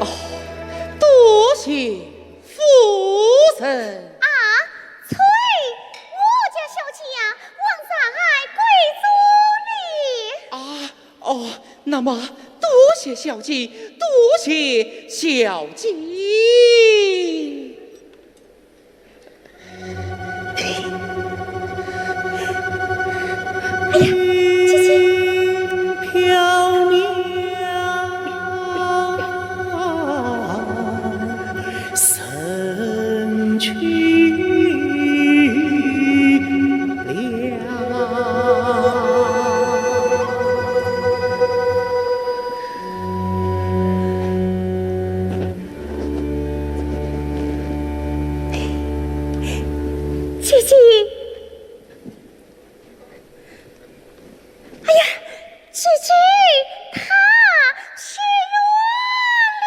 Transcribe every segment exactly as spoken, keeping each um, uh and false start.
哦，多谢夫人。啊，催，我家小姐呀，往上来跪坐哩。啊，哦，那么多谢小姐，多谢小姐。 哎呀，姐姐。姐姐，哎呀，姐姐，她去远了。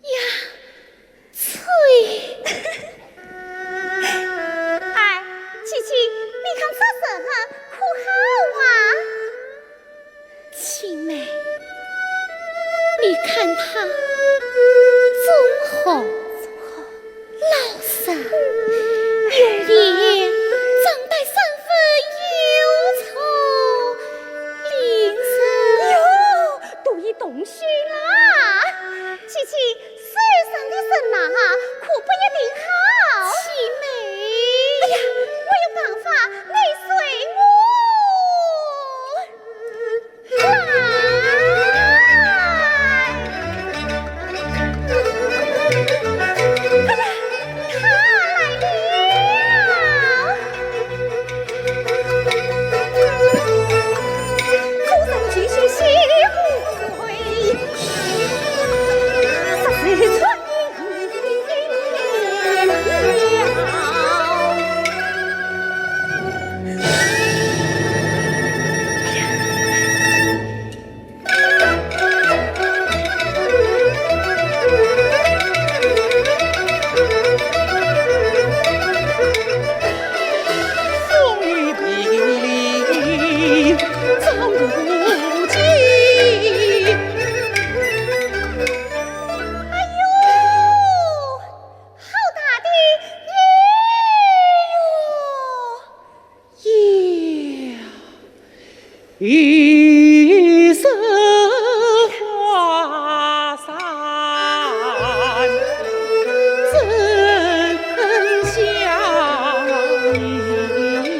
呀，翠。哎，姐姐，你看这人啊，可好啊？青梅，你看他忠厚、老实，容颜长得三分忧愁、灵神。哟， 都已动心啦。姐姐，世上的人呐，可不一定好。青梅。哎呀，我有办法，你随我来。哎呀，他来了。 哎呦，好大的雨哟！ 呀，雨声花散真相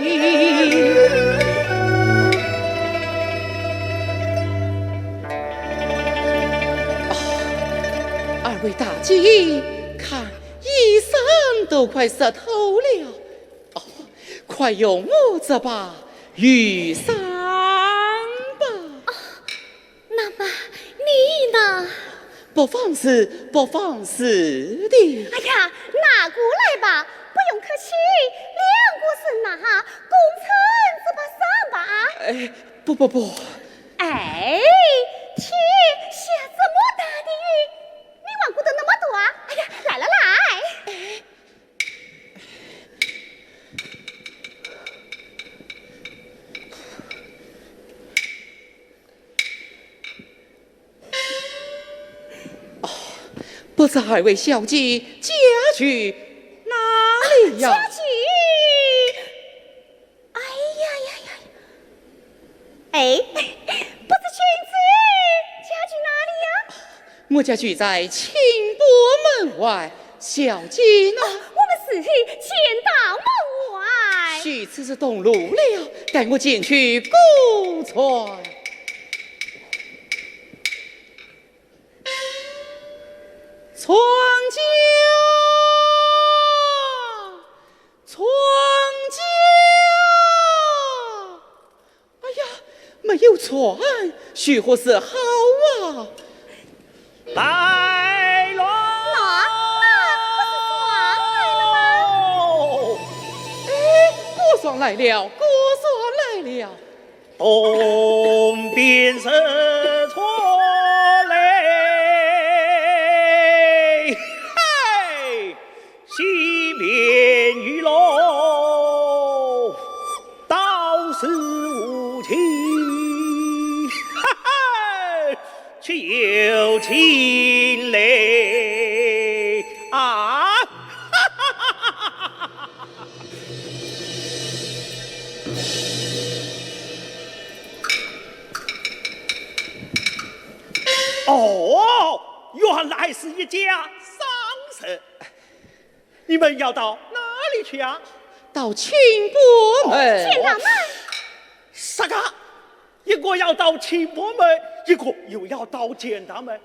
宜。哦，二位大姐，看，雨声都快湿透了。 哦，快用我这把雨伞吧。哦，那么你呢？不妨事，不妨事的。哎呀，拿过来吧，不用客气，两个人呐，共撑这把伞吧。哎，不，不，不。哎，天下这么大的雨，你忘记得那么多啊？哎呀，来了，来。 哦，不知二位小姐家住哪里呀？家住？哎呀呀呀！ 哎，不知君子家住哪里呀？我家住在清波门外，小姐呢？哦，我们是住在前道门外。如此是同路了，待我前去告状。 庄家，庄家！哎呀，没有船，如何是好啊？来了！那，那不是船来了吗？哎，果船来了，果船来了。 东边日出来，嘿，西边雨落，到时无晴。哈哈，情来啊！哦，原来是一家商人。你们要到哪里去啊？到清波门。钱塘门。啥个？一个要到清波门，一个又要到钱塘门。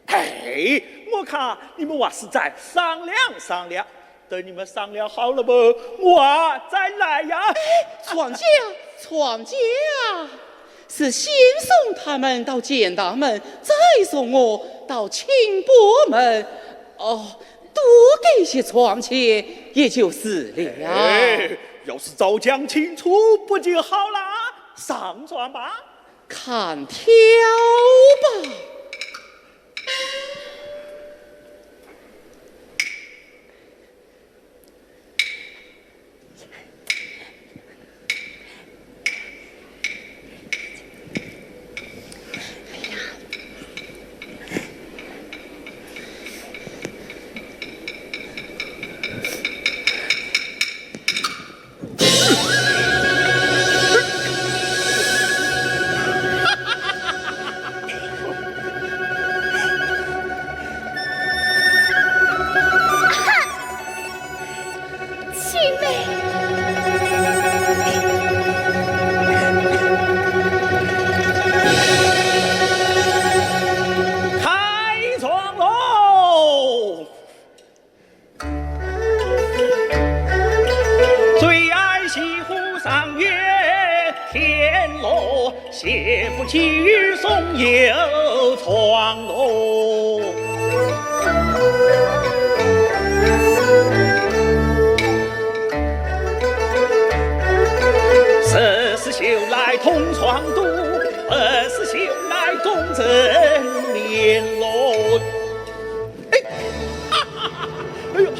哎，我看你们还是再商量商量，等你们商量好了么，我再来呀。哎，船姐，船姐啊，是先送他们到钱塘门，再送我到清波门。哦，多给些船钱也就是了。哎，要是早讲清楚不就好啦？上船吧。 看挑吧。青梅。开船喽！ 最爱西湖赏月天罗，斜扶起雨松游窗罗。时时秀来同窗渡，不时秀来共枕眠罗。 哎，哈哈哈，哎呦。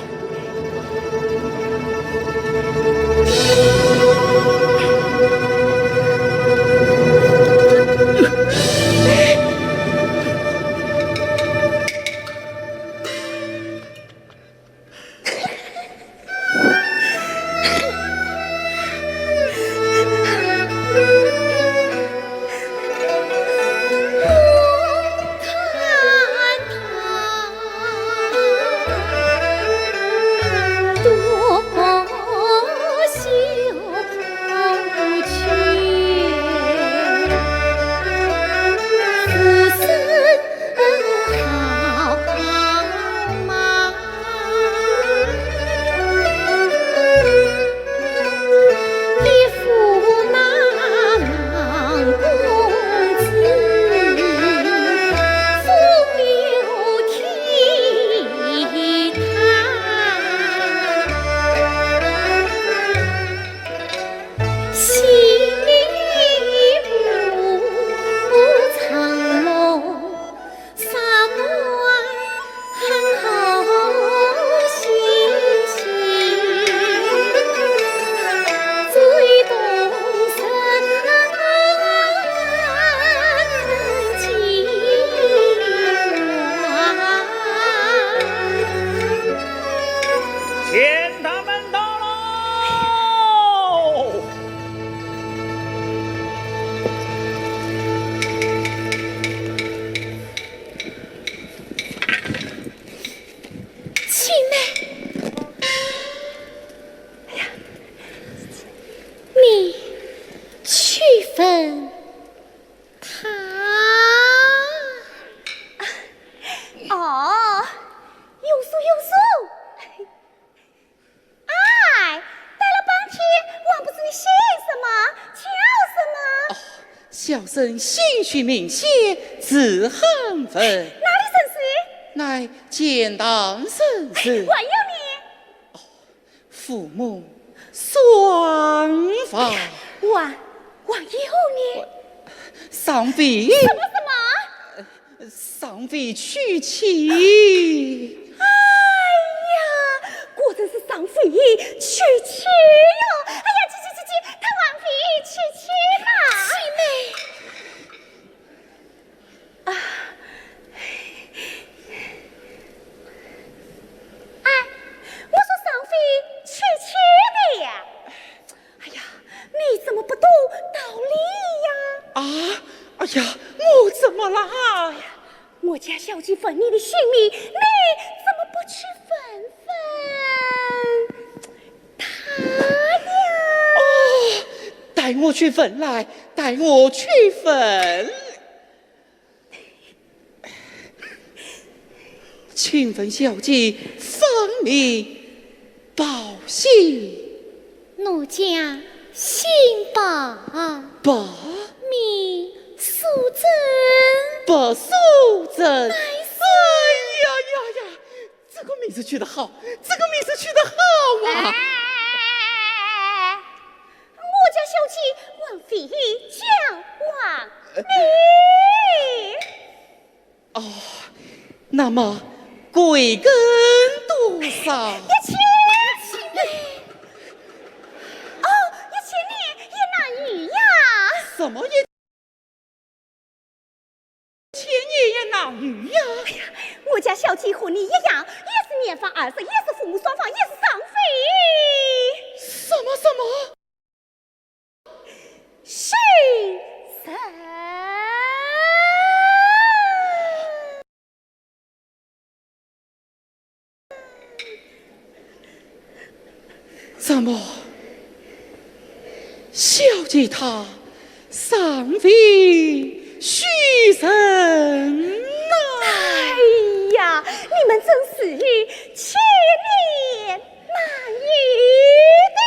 钱塘门到喽！ 青梅，哎呀，你去问他。哦，有数有数。 哎，待了半天，还不知你姓什么，叫什么？哦，小生姓徐名仙，字汉文。哪里人氏？乃钱塘人氏。还有你？哦，父母双亡。还，还有你？尚未。什么什么？ 尚未娶妻。哎呀，果真是尚未娶妻哟！哎呀，去去去去，他还未娶妻嘛！青梅。啊，我怎么了？我家小姐问你的姓名，你怎么不去问问她呀？哦，待我去问来，待我去问。请问小姐芳名 报姓？奴家姓白。白？名素贞。白素贞。乃是。哎呀呀呀，这个名字取得好，这个名字取得好啊！哎，我家小姐还未叫唤你。 哦，那么贵庚多少？一千年。哦，一千年也难遇呀。什么一千年也难遇呀？哎呀，我家小姐和你一样，也是年方二十，也是父母双方，也是上妃。什么什么？ 许仙。怎么，小姐她尚未许人呐？哎呀，你们真是千年难遇的。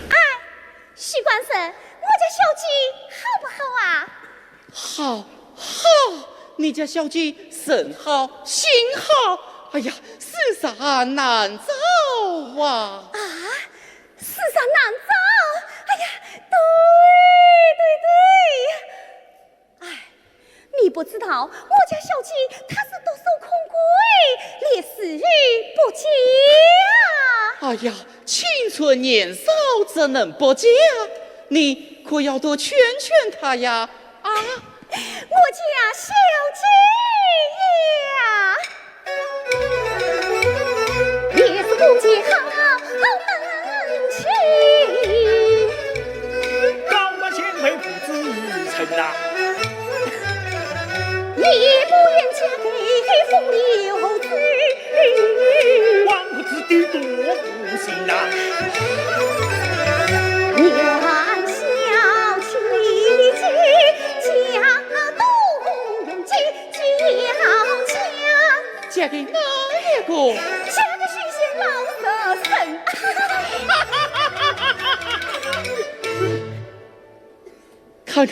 哎，许官人，我家小姐好不好啊？好，好，你家小姐人好，心好，哎呀，世上难找啊！啊，世上难找？哎呀，对，对，对。哎， 你不知道，我家小姐她是独守空闺，连世语不嫁。哎呀，青春年少，怎能不嫁？你可要多劝劝她呀！啊？我家小姐呀， 也是不及好门亲。高门前为父子成啊。你不愿嫁给风流子。纨绔子弟多不幸啊。愿小姐嫁东京。 嫁给哪一个？嫁给许仙老实人。看看，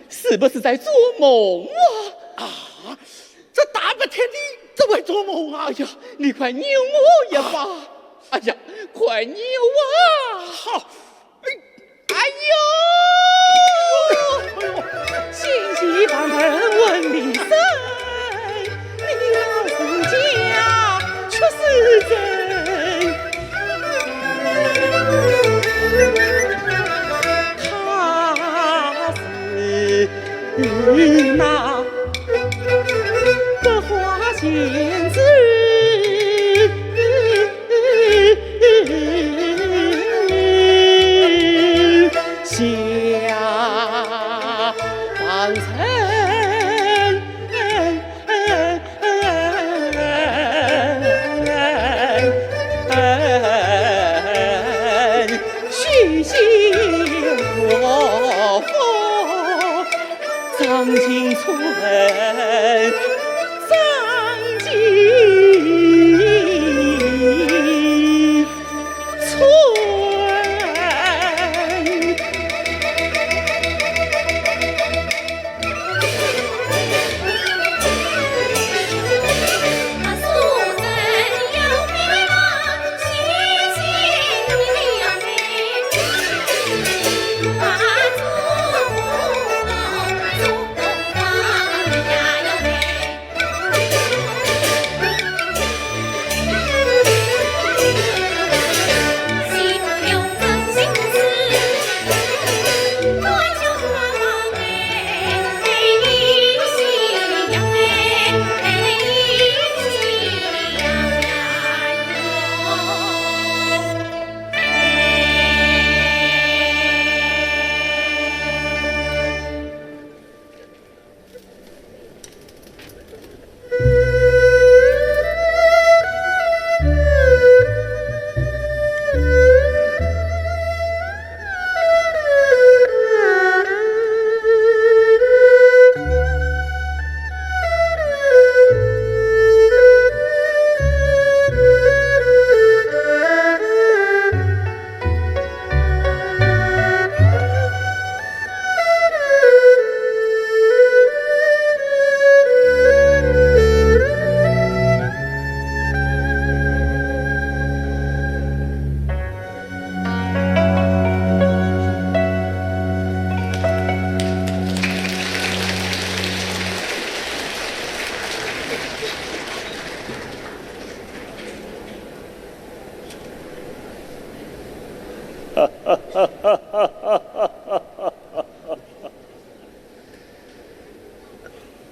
是不是在做梦啊？啊，这大白天的怎么会做梦啊？哎呀，你快扭我一把！哎呀，快扭啊！好， 哎呦！心急万分问你身，你老人家却是真。他是与那百花仙子 下凡尘，许仙我 张景春，张景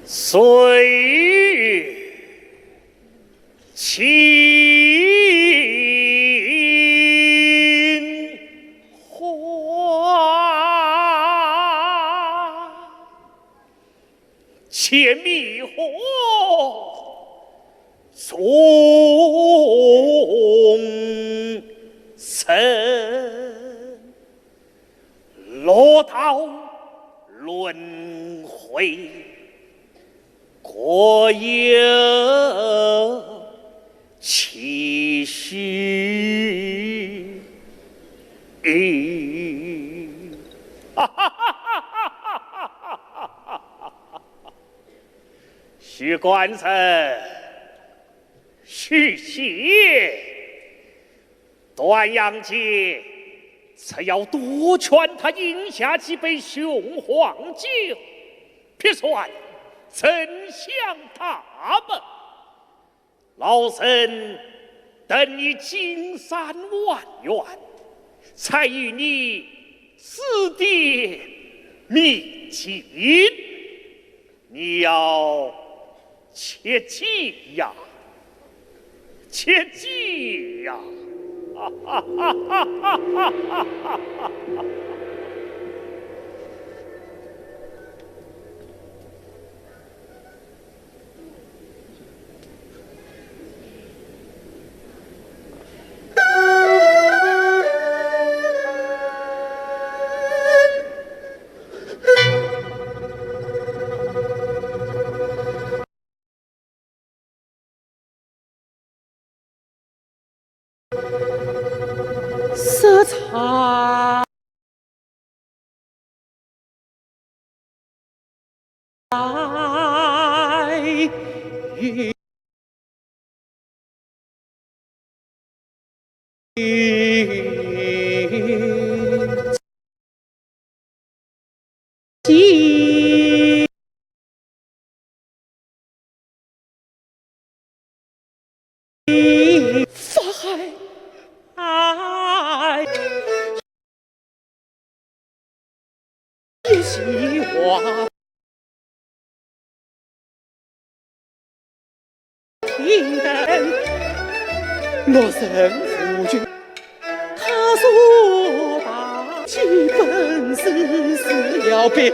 谁轻唤？ 且迷惑众生，六道轮回，各有其序。 许官人，许仙，端阳节，只要多劝他饮下几杯雄黄酒，必算真享大门。老身等你金山还愿，再与你指点迷津。 你要切记呀，切记呀！色彩。 法海。 一席话。听得落人无语。他说大器本是是要别。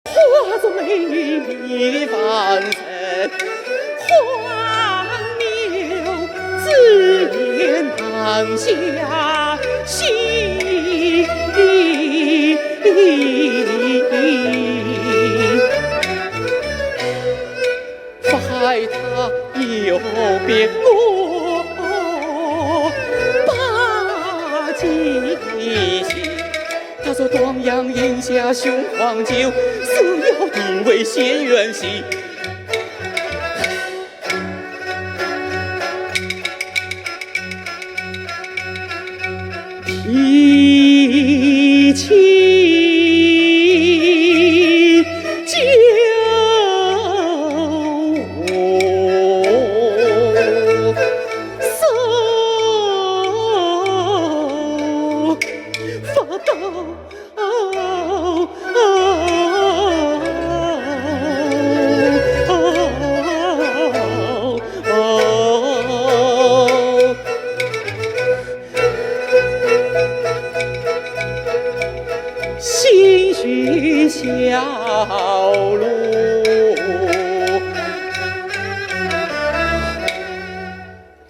花烛美丽万人，荒谬之言难下心。法海他有别我八戒心。 他说端阳饮下雄黄酒，是要定为仙缘喜。提起酒色。 佛道。心绪小路。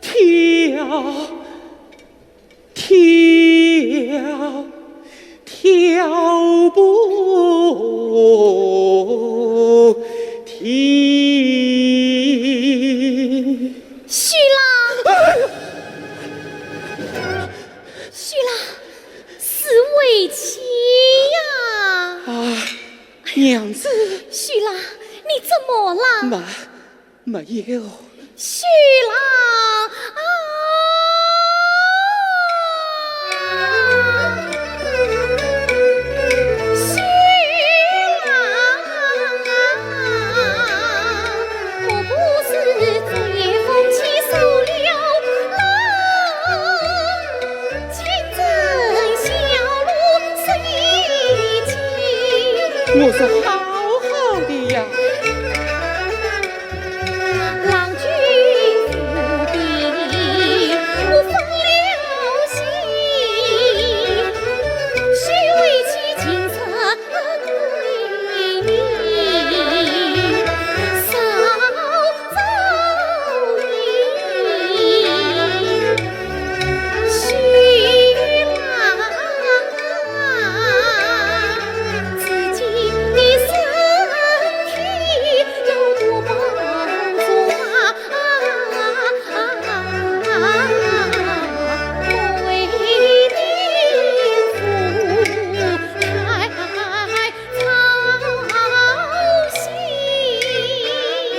跳，跳，跳不停。许郎，哎呀，许郎，是为妻呀。啊，娘子。许郎，你怎么了？慢， 没有。许郎啊，许郎啊，我不是昨夜风起树了郎。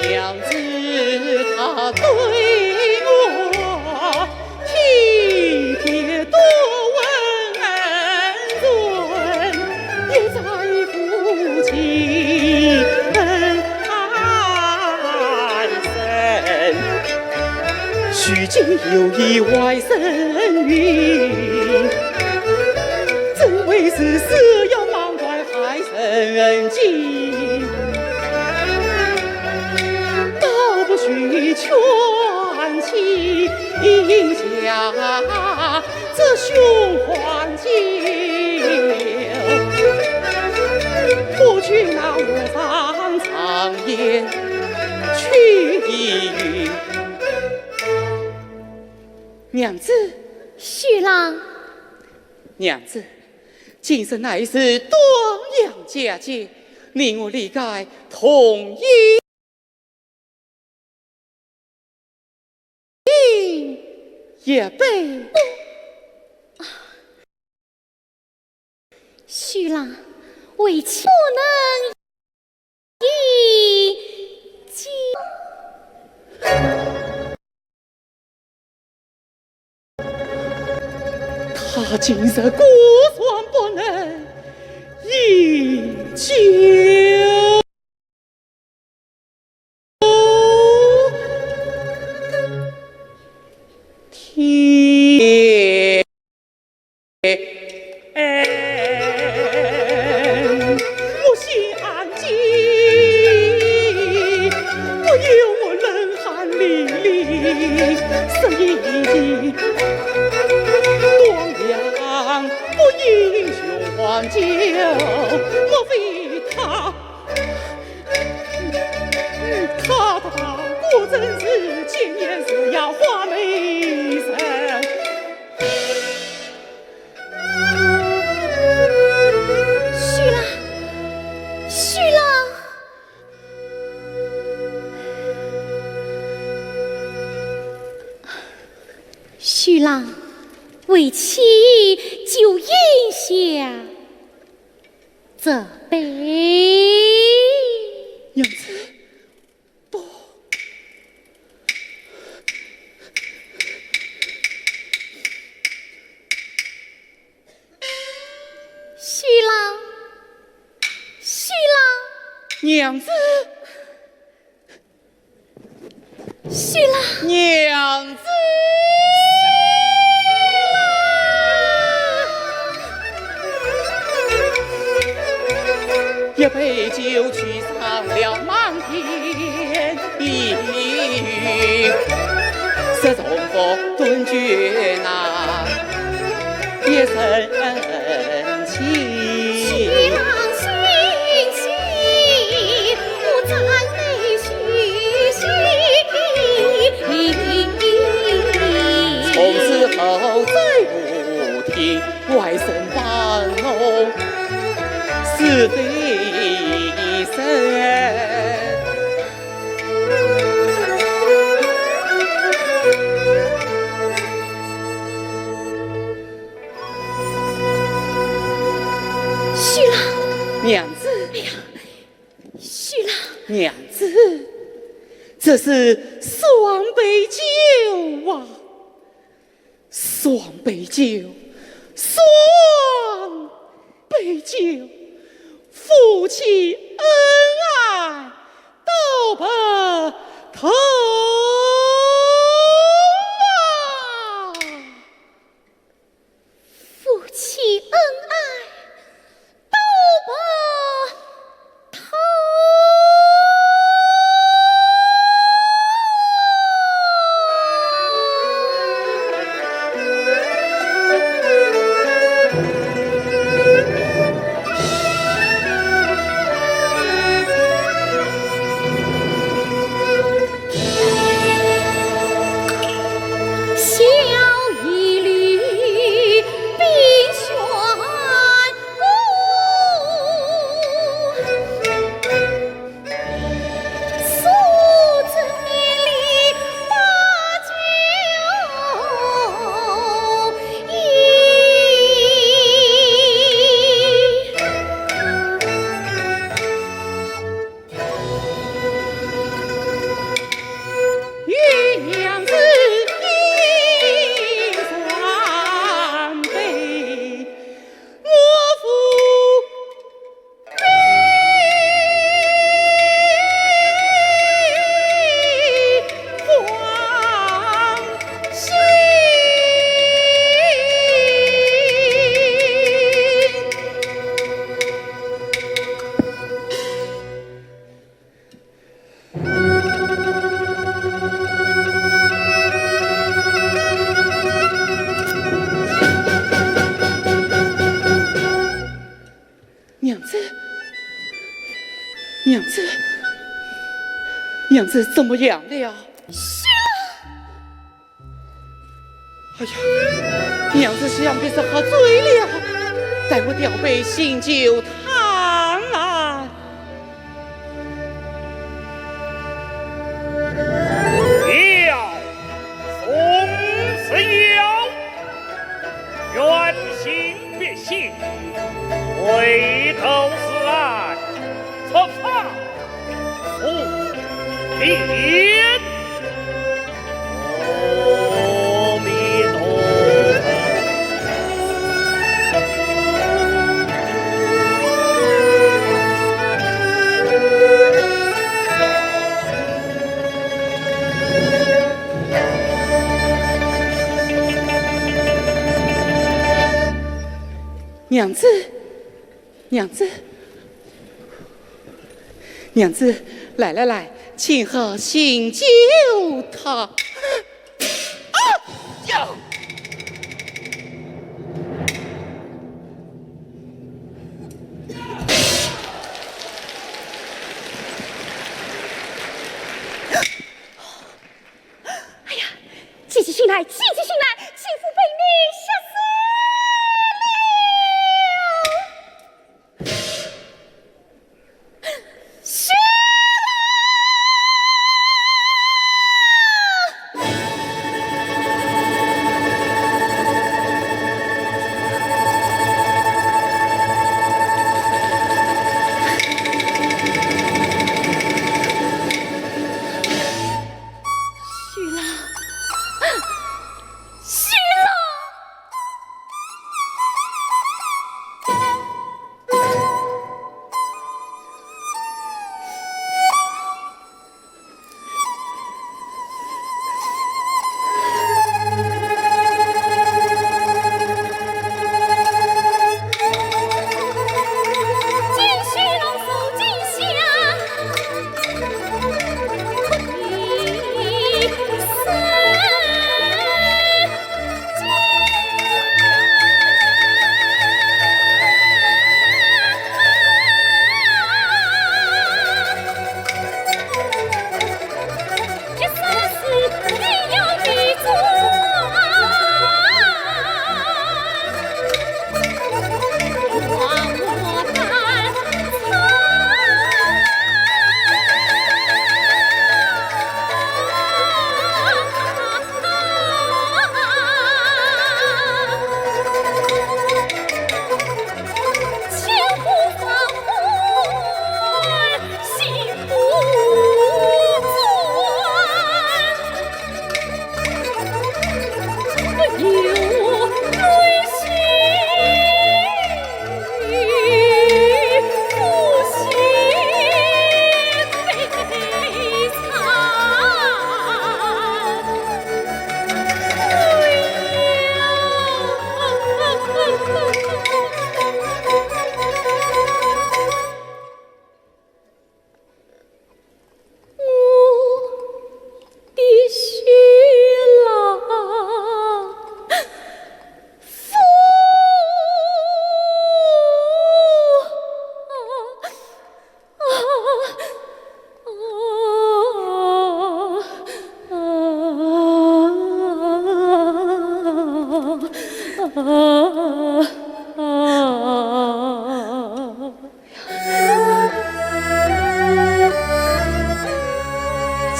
娘子她对我体贴多温存，也在乎情恩爱深。 许久又与外甥语，怎会事事要忙坏害人情？倒不如劝妻下这寻欢酒，不去那和尚长夜去。 娘子。许郎。娘子，今日乃是端阳佳节，你我理该同饮一杯。许郎，为妻不能饮酒。 她今日果然不能饮酒。天。 我心安静，不由我冷汗淋漓，所以端阳不饮寻欢酒，莫非她，她，她，她果真是见面时要花眉人？ 许郎，许郎，许郎，为妻就饮下这杯。娘子， 不。许郎，许郎。娘子。许郎。娘子。 一杯酒，驱散了漫天阴云。十重佛顿觉那一身轻。从此后再无听 外甥把我是非身。许郎。娘子。哎呀，许郎。娘子，这是双杯酒啊。 双杯酒，双杯酒，夫妻恩爱都不同啊。夫妻恩爱 都不同。娘子怎么样了？哎呀，娘子想必是喝醉了，待我调杯醒酒汤来。药，送之药，远行必行，回头是岸，出发。 娘子，娘子。 娘子，来来来，请喝醒酒汤。啊！呀！哎呀，姐姐醒来，姐姐醒来，姐夫被你吓死了。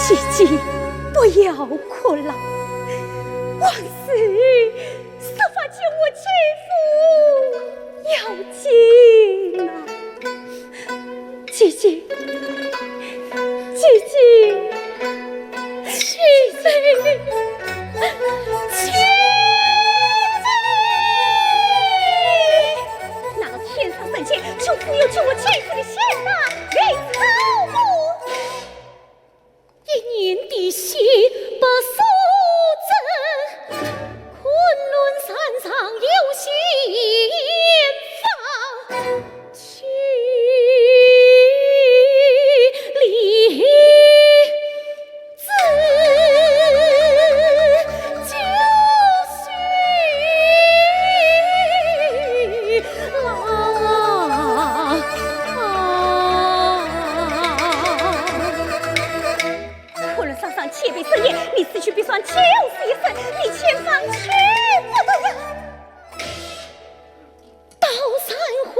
姐姐，不要哭了，往事 设法救我姐夫要紧呐。姐姐，姐姐，姐姐，姐姐。那个天上圣贤就没有救我姐夫的仙丹，你知道不？ 一念地心不守正，昆仑山上有仙法，去离之言，你此去必算九死一生，你千万去不得呀！刀山火。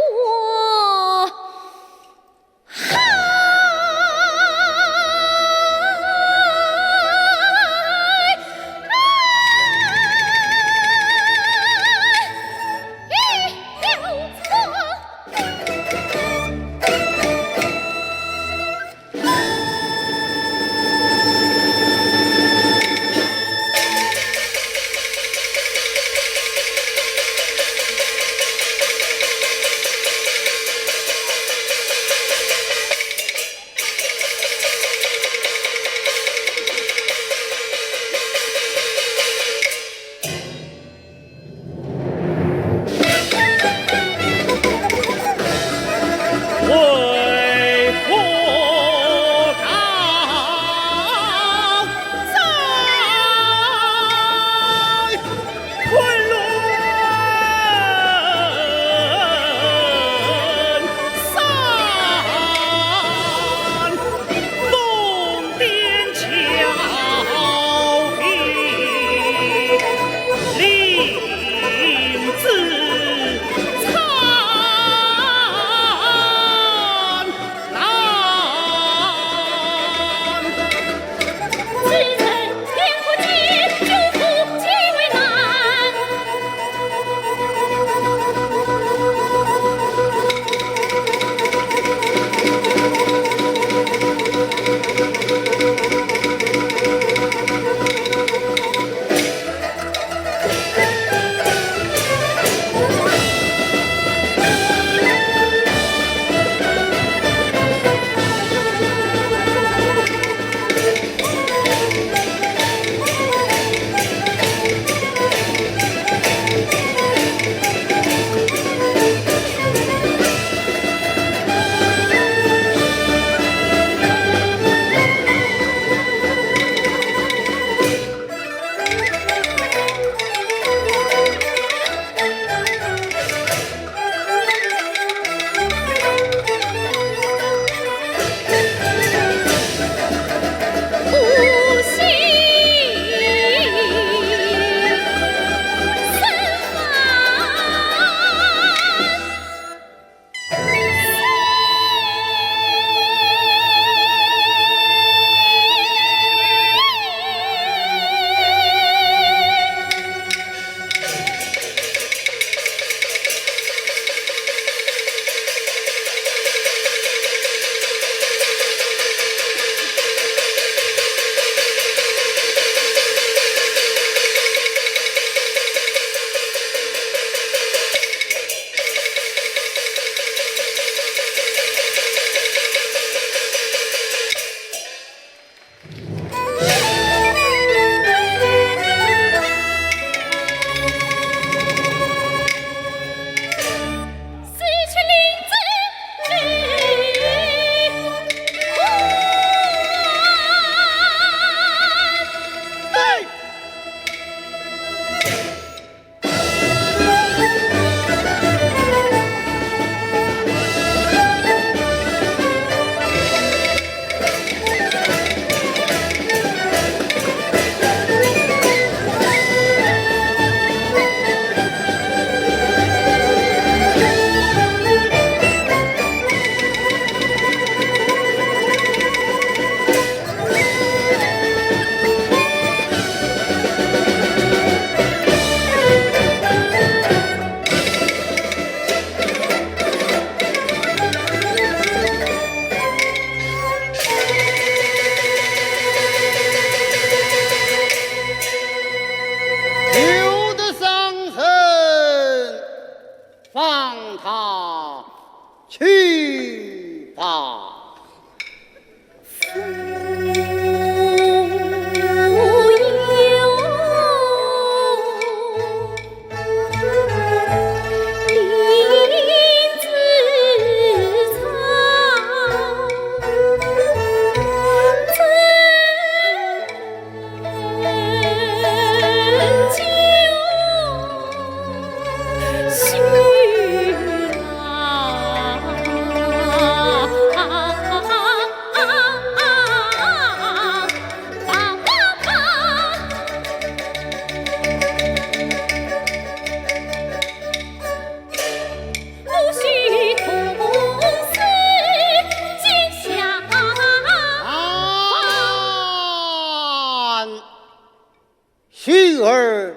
举儿，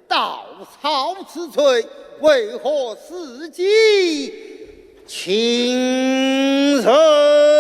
道操此罪，为何伺机侵人？啊！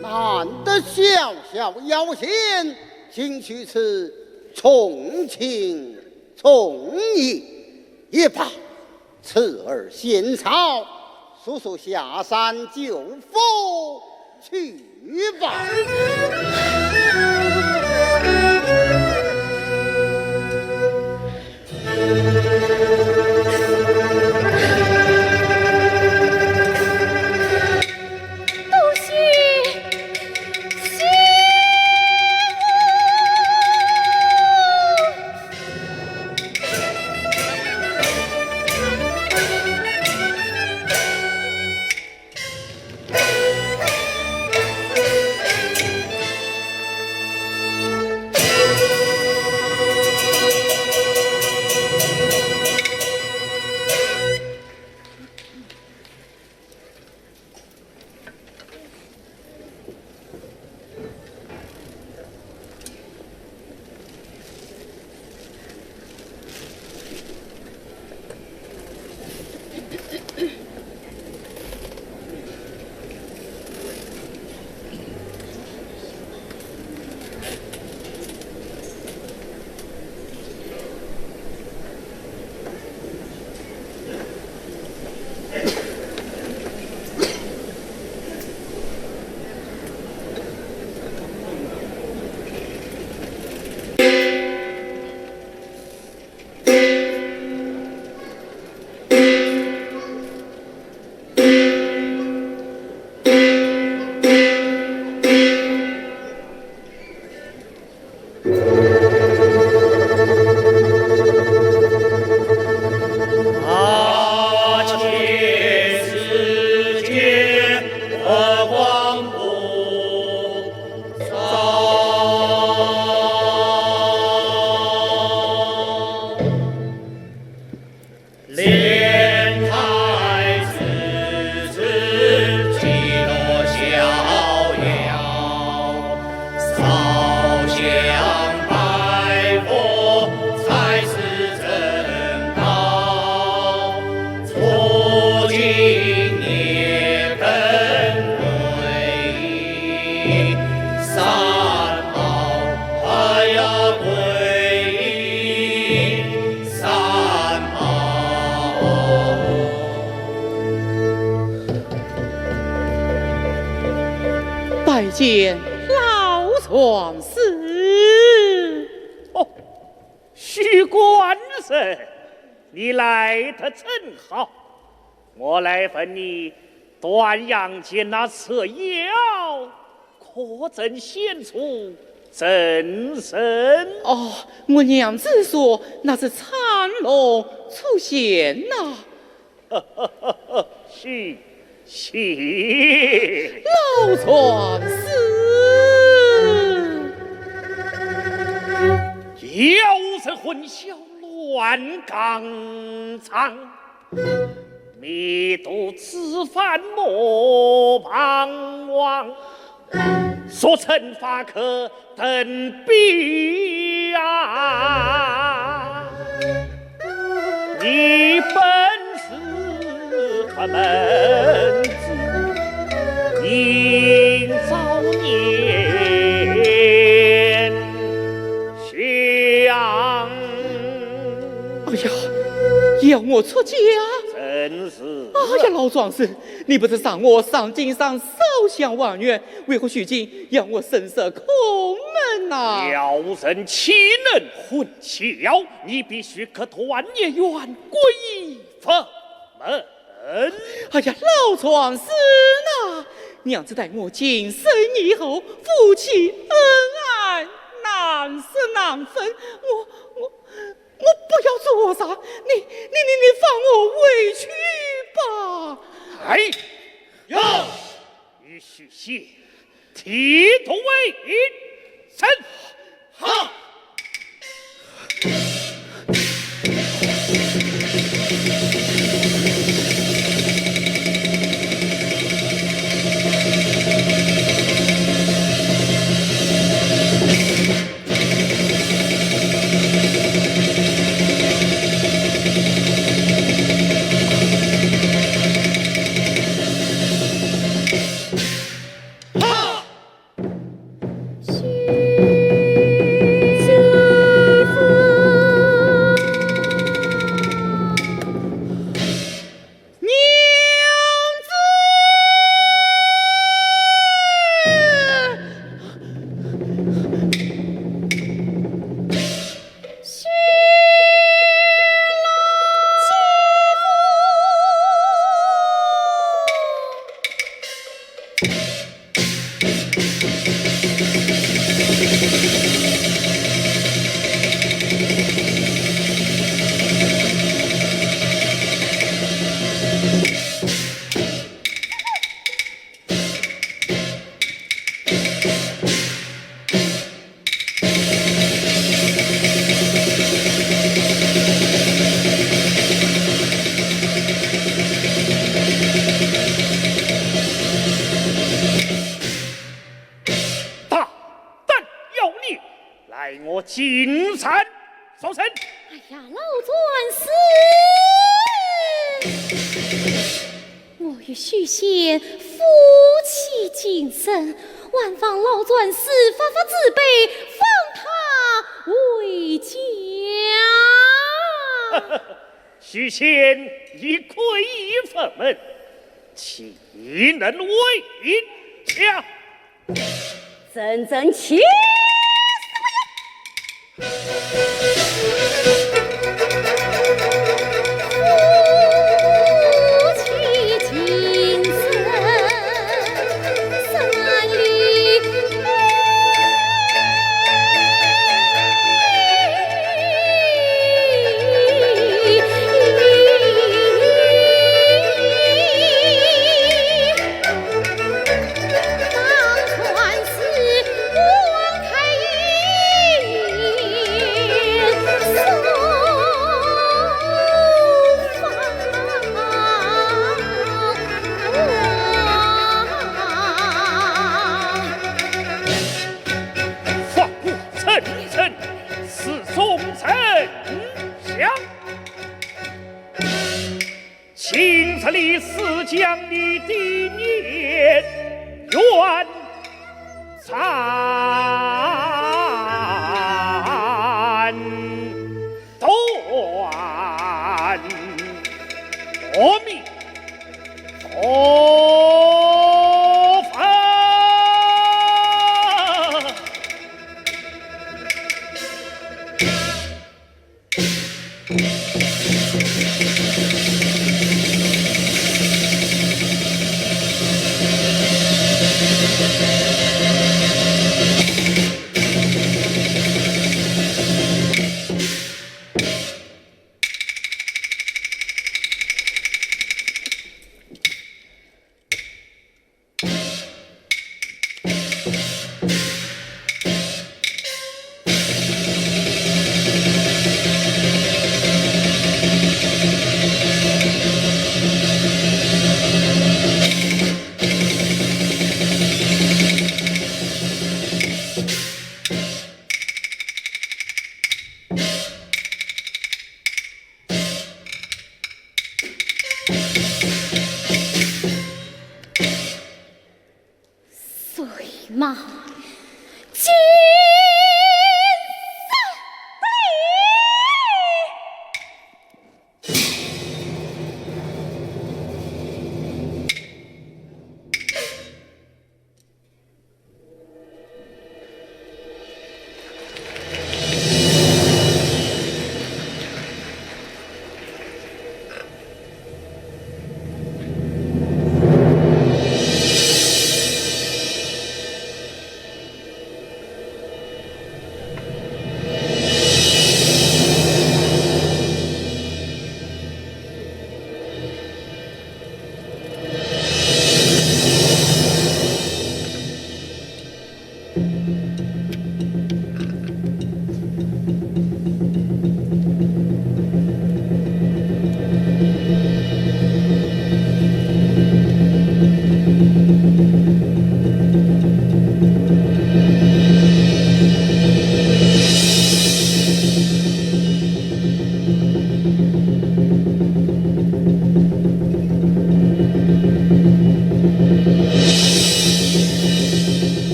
难得小小妖仙，竟取此重情重义，也罢， 此儿先逃，速速下山救父去吧。拜见老船师。哦，许官人，你来得正好。我来问你，段阳间那蛇妖，可曾现出真身？哦，我娘子说那是参龙出现呐。 是，是。老船师。妖人混淆乱讲章，迷途知返莫彷徨。 速成法可登彼岸。你本是佛门子，应早念香。哎呀，要我出家？正是。哎呀，老庄主，你不是让我上金山烧香还愿，为何如今要我身受空门呐？妖人岂能混 巧，你必须克团结，愿归佛门。哎呀，老庄主呐，娘子待我今生以后，夫妻恩爱，难舍难分。我，我，我不要做啥，你，你，你，你放我回去吧。哎，呀！ 与许仙提督为营。是。好。大胆妖孽，来我金山搜身！哎呀，老庄主！ 我与许仙夫妻情深，还望老庄主发发慈悲，放他回家。许仙已归佛门，岂能回家？ 真正气死我了！斩断。阿弥陀佛。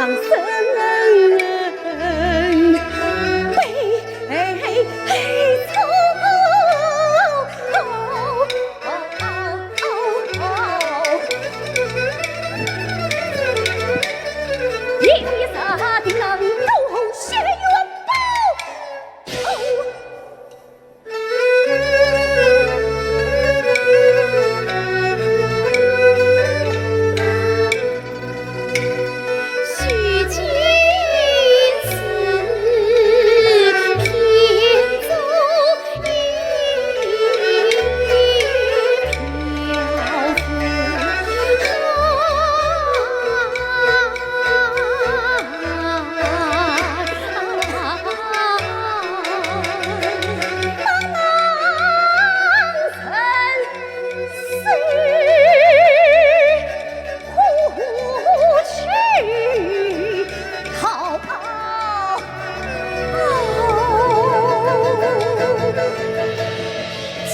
金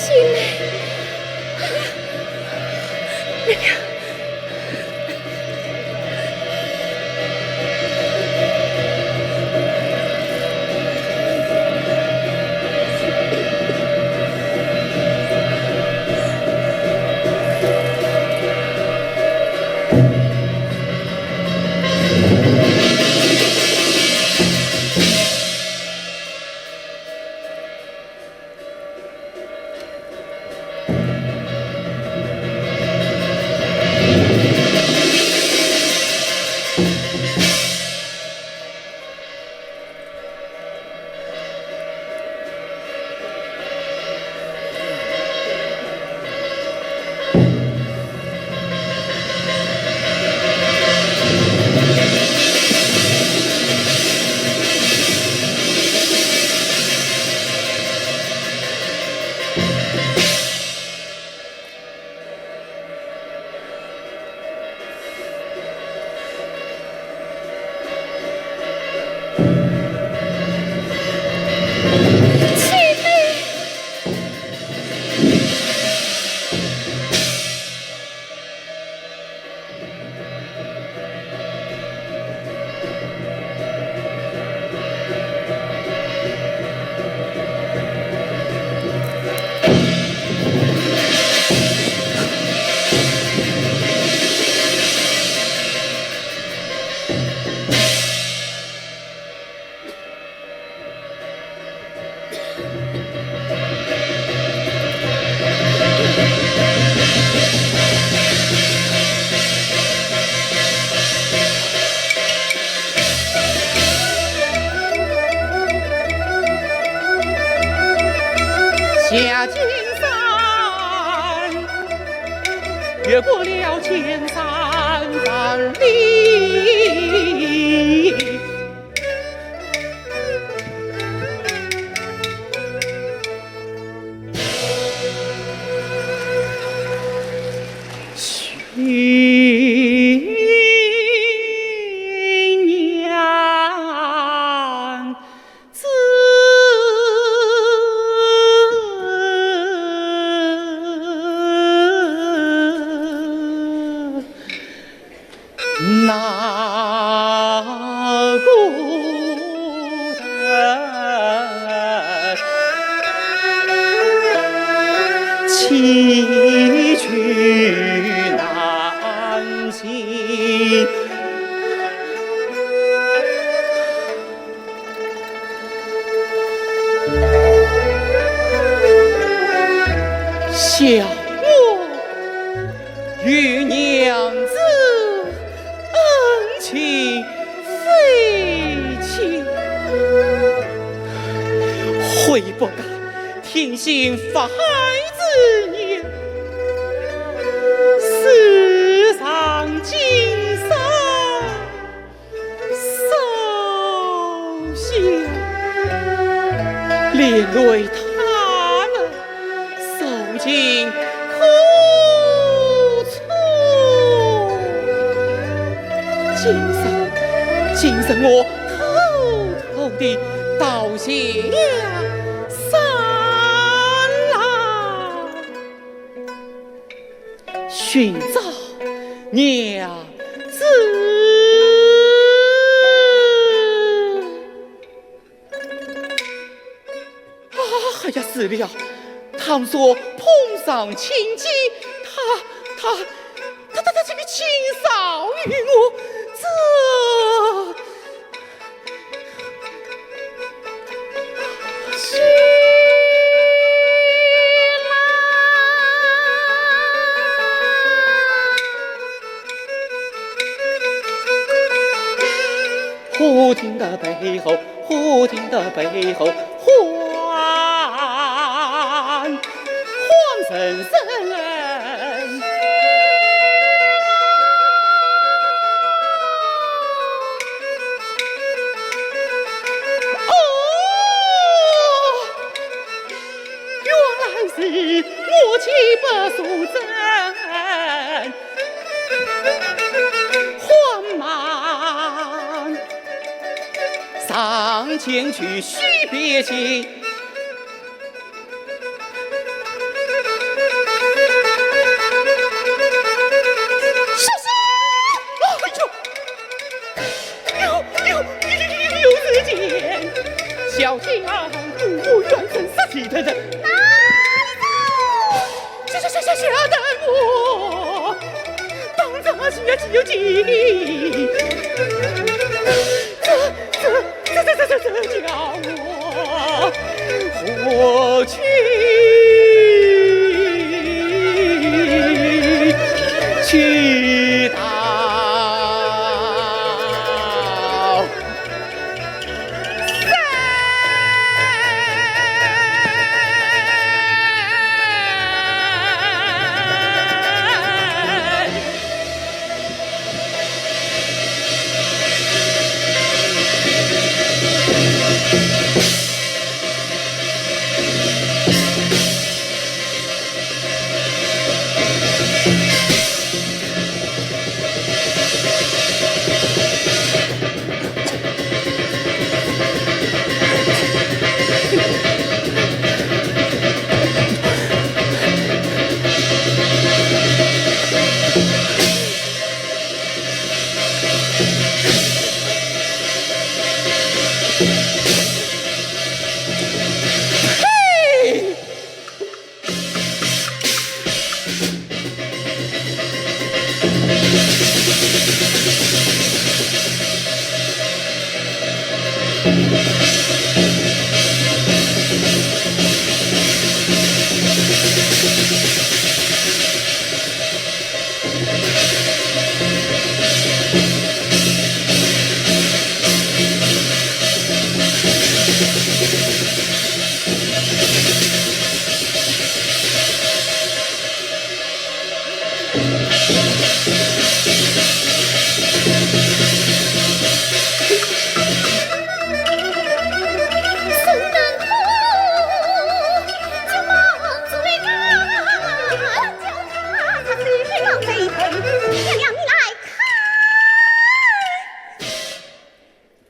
妹，娘娘。 下金山，越过了千山万里。 寻娘子。 那个崎岖难行。 想我与娘子恩情非浅，悔不该听信法海之言，私上金山。 烧香，连累他们受尽苦楚。今日，今日我偷偷地盗下山来。 寻找娘子。了，倘若碰上情急，他，他，他，他，他这个情少于我，这，这。 蝴蝶的背后，蝴蝶的背后，欢，欢声声。哦，原来是我妻不素贞。 缓慢上前去，须别情。是，是，哎呦，哎呦，哎呦，哎呦，哎呦，小姐啊，我愿生死的人。哪里走？ 这这这这这等我，当着我妻子的面，这这这这这这这叫我何去去道？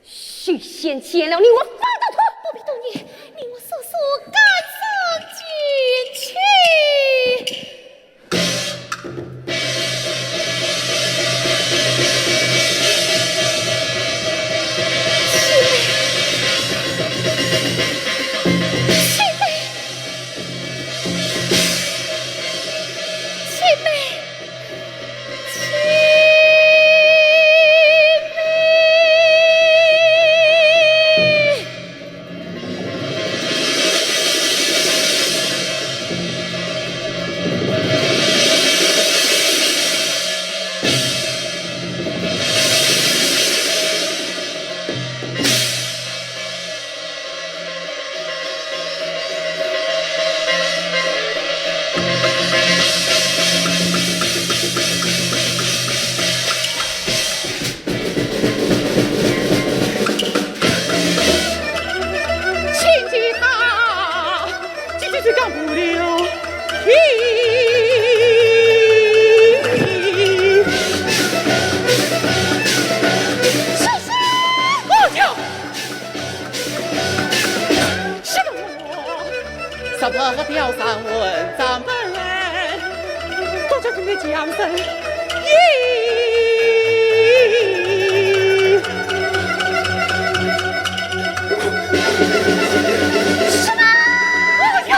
许仙见了你，我方得脱。不必多言，你我速速赶上前去。七妹，七妹，七妹。 十八个雕山文章本，都叫你的江山。咦？什么？我要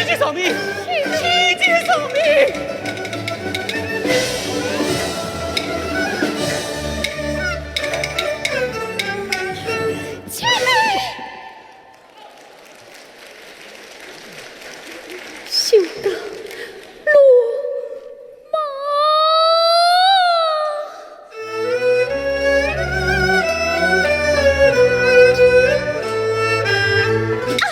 姐饶命！亲姐饶命！姐妹，休得落马。哎！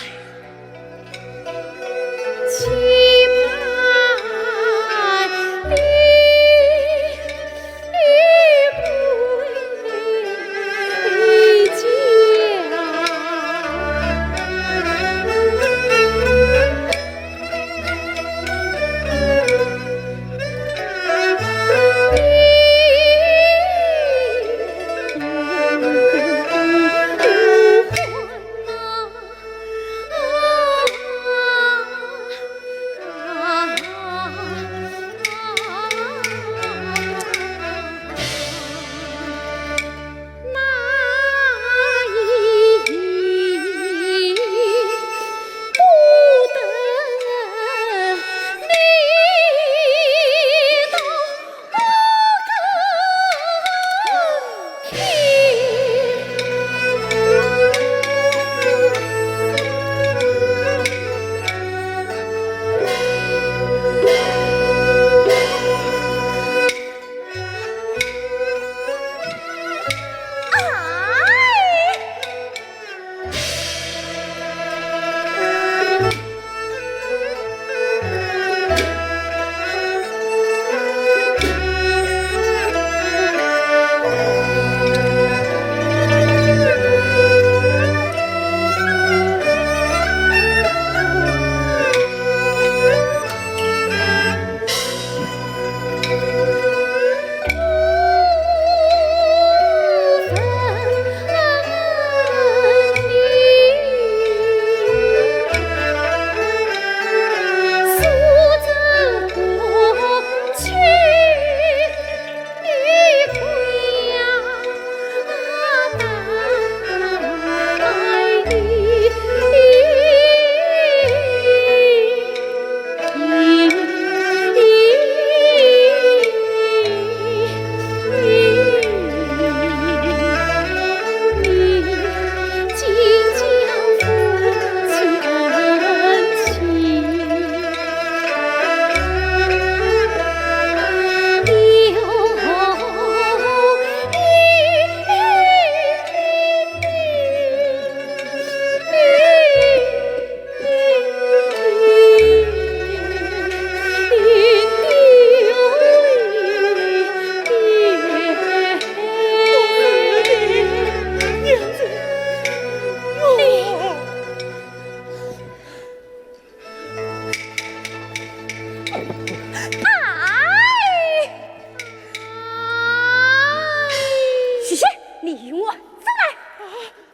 许仙，你与我走来。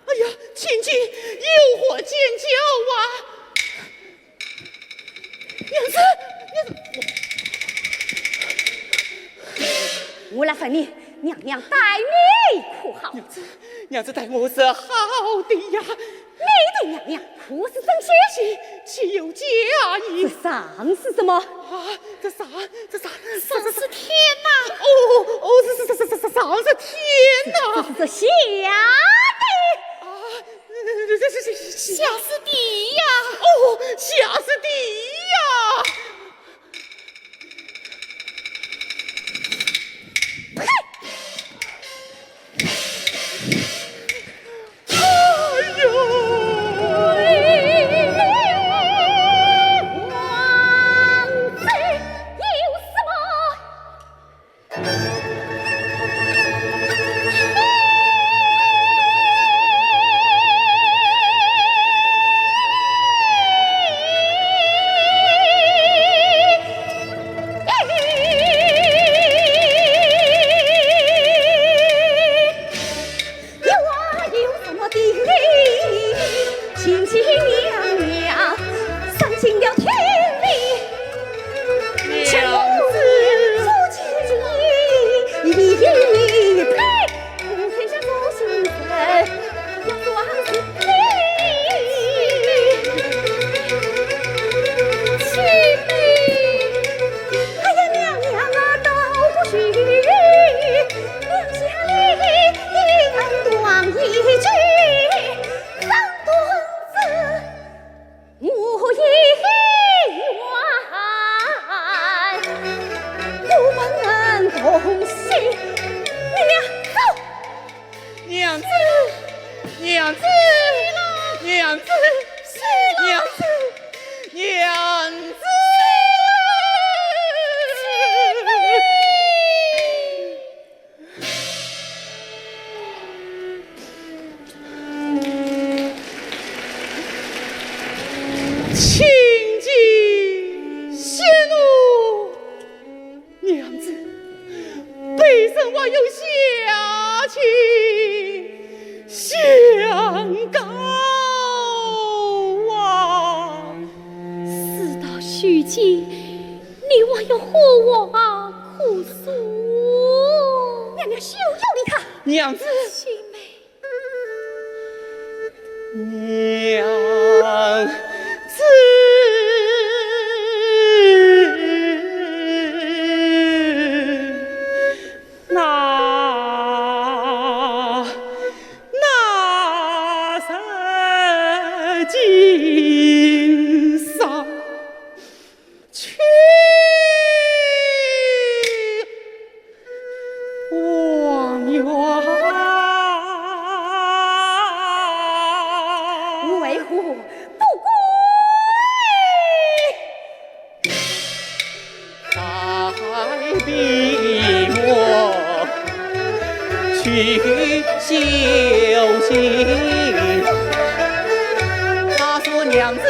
哎呀，亲姐，有何见教啊？娘子，娘子，我来问你，娘娘待你可好？娘子，娘子待我是好的呀。 你对娘娘可是真心？岂，岂有假意？这伤是什么？啊，这伤，这伤，伤是天哪！哦，哦，这，这，这，这，这伤是天哪！这是这下的。啊，这，这，这，这，下是地呀！哦，下是地呀！呸！ 有啊，有什么的理？亲亲娘娘，丧尽了天理。娘子。呸！天下做新人，要做王子。如今，你还要和我哭诉？娘娘休要理他。娘子。青梅。娘子。 那，那日今上去望月。为何不归？ 待比我去修行。他说娘子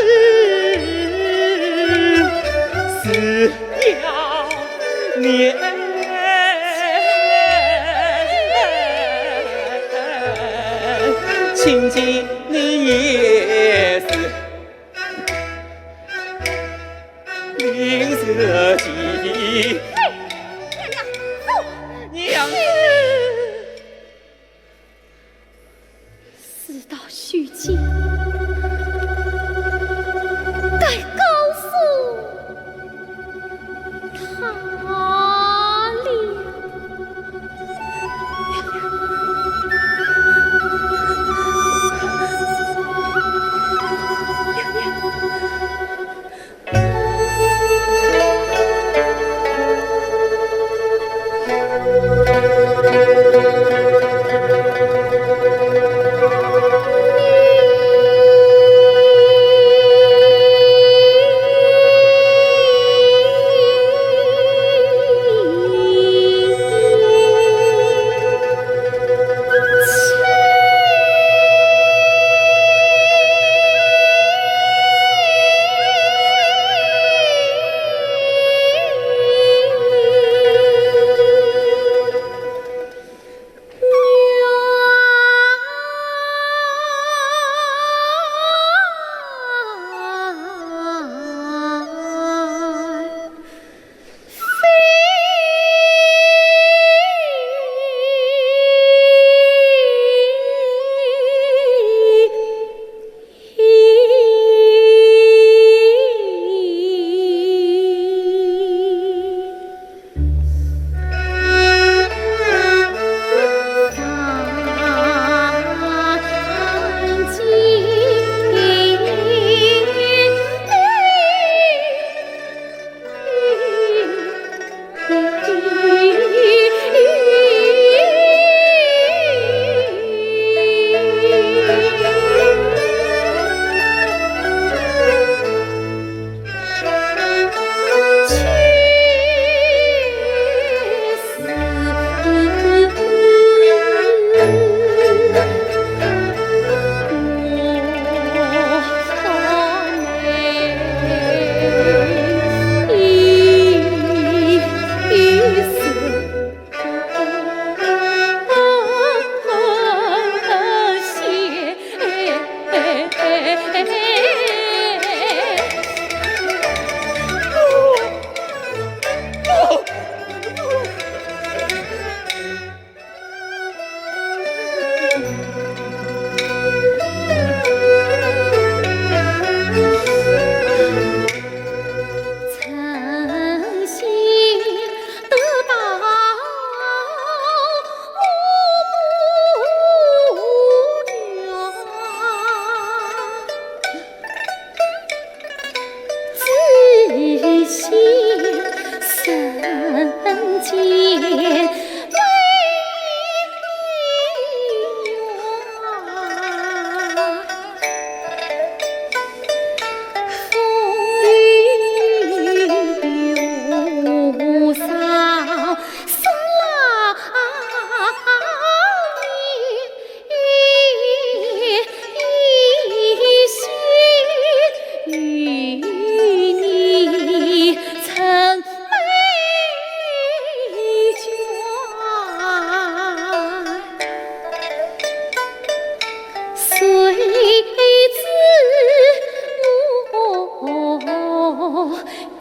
是要念，亲近你也是 明日起。嘿，娘娘，走。娘子。事到如今，该告诉他了。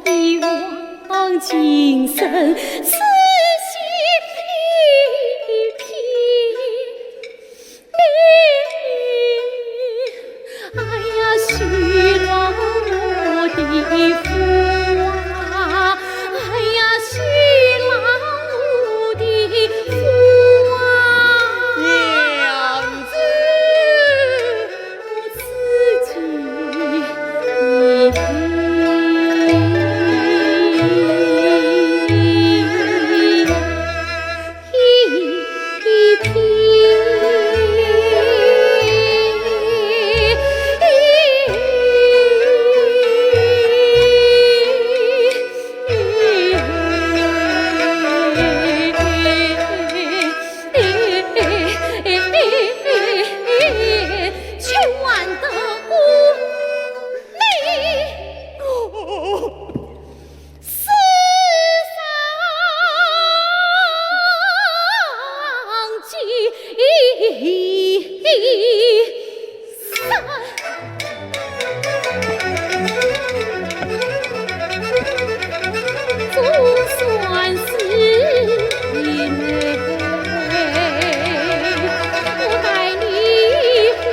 一往情深，此心一片。 哎呀，许郎我的夫啊，哎呀，许郎我的夫啊。娘子。我自己的世上几番，总算是你美，我待你何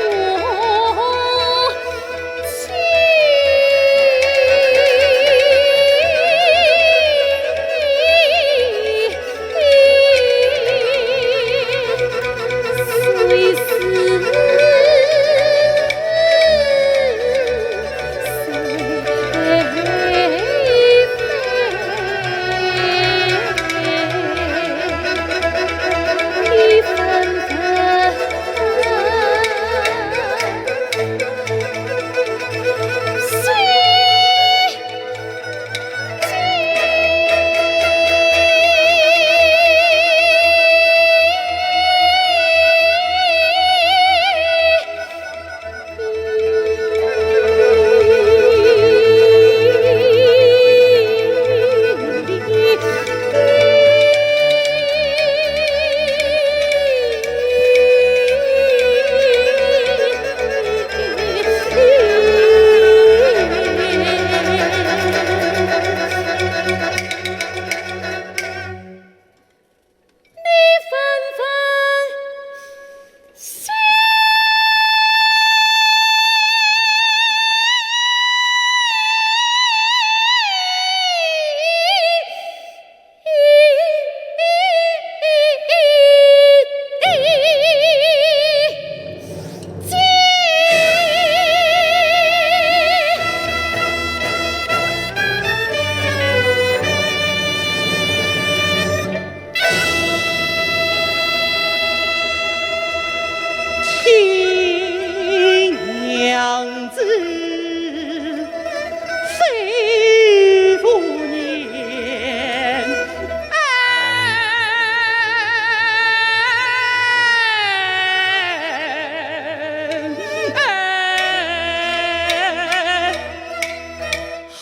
听娘子吩咐言。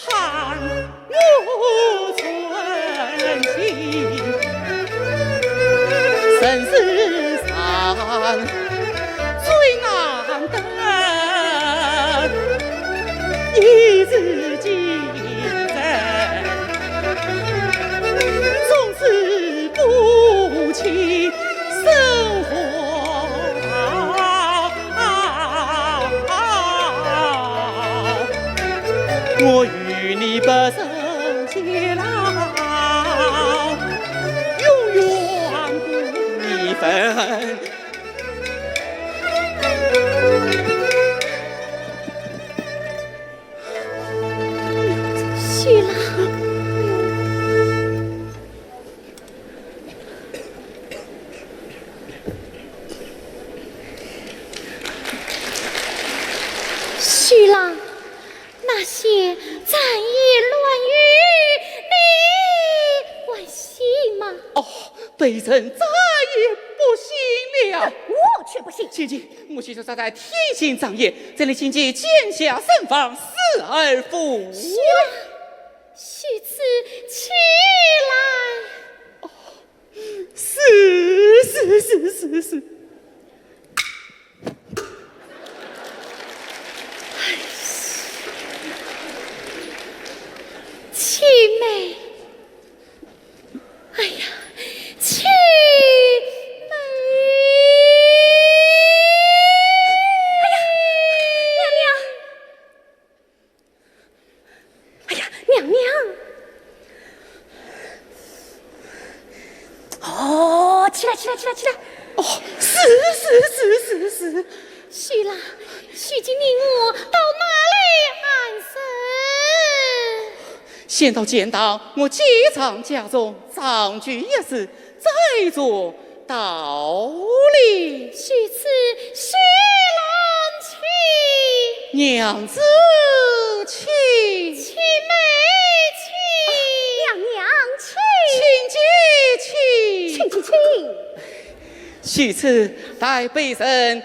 喊我存心，人世上最难得一字情深，总是不弃生活。 我与你白首偕老，永远不离分。许郎。 许郎，那些赞言乱语，你还信吗？哦，卑人再也不信了。我却不信。姐姐，我许是站在天心上言，这里请姐见驾圣房，死而复生。许郎，许此起来。 是，是，是，是，是。妹。哎呀，青梅。哎呀，娘娘。哎呀，娘娘。哦，起来，起来，起来，起来。哦，是，是，是，是，是。 许啦，许卿命我到哪里安身？先到钱塘，我姐丈家中暂居一时，再作道理。许此，许郎请。娘子请。青梅请。娘娘请。青姐请。青姐请。许此，待卑人